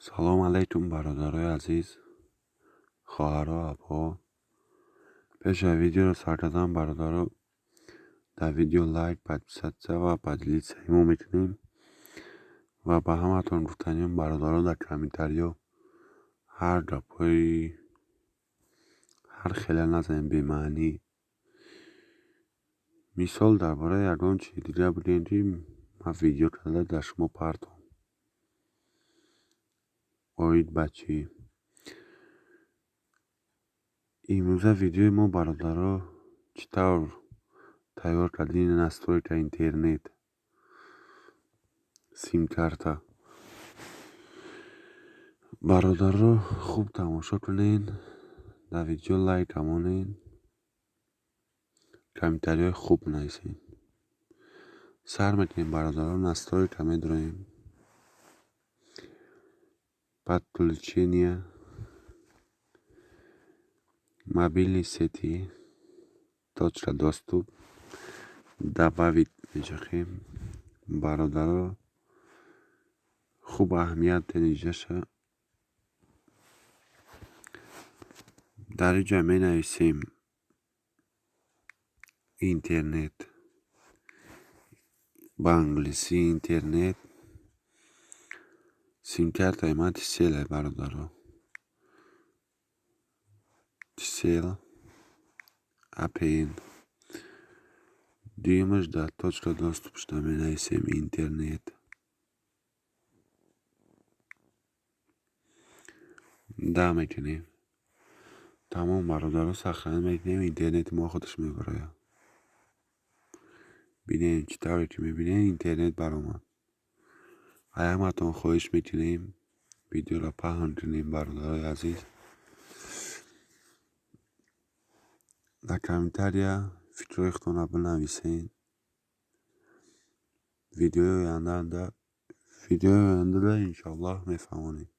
Салом алайкум, бародарои азиз, хоҳаро, апҳо. Пеш аз видеоро сар кардан, бародаро, дар видео лайк, подписаться ва поделиться мо мекунем ва ба ҳаматон гуфтаниям, бародаро, дар комментариҳо ҳар гапҳои ҳар хела назанед, бемаънӣ. Мисол, дар бораи ягон чизи дига бигӯем, ки ман видео карда дар шумо партом. Оид ба чӣ? Имрӯза видеои мо, бародаро, чӣ тавр тайёр кардани настройка интернет симкарта. Бародаро, хуб тамошо кунед, дар видео лайк монед, комментариҳои хуб нависед. Сар мекунем, бародаро, настройка медроем. Подключение мобильной сети, точка доступ, добавить мечахем. Бародаро, хуб аҳамият диҳед. Дар ин ҷо менависем интернет, ба англисӣ интернет. Симкартаи ман Tcell, бародаро. Tcell APN. Дуюмаш, дар точка доступ шуда менависем интернет. Да мекунем. Тамом, бародаро, сохранить мекунем, интернети мо худаш мебарояд. Бинем, чӣ тавре ки мебинед, интернет баромад. Аз ҳаматон хоҳиш мекунем, видеоро паҳн кунем, бародарои азиз. Дар комментария фикрҳои худтонро бинависед. Видеои оянда иншоаллоҳ мефаҳмонем.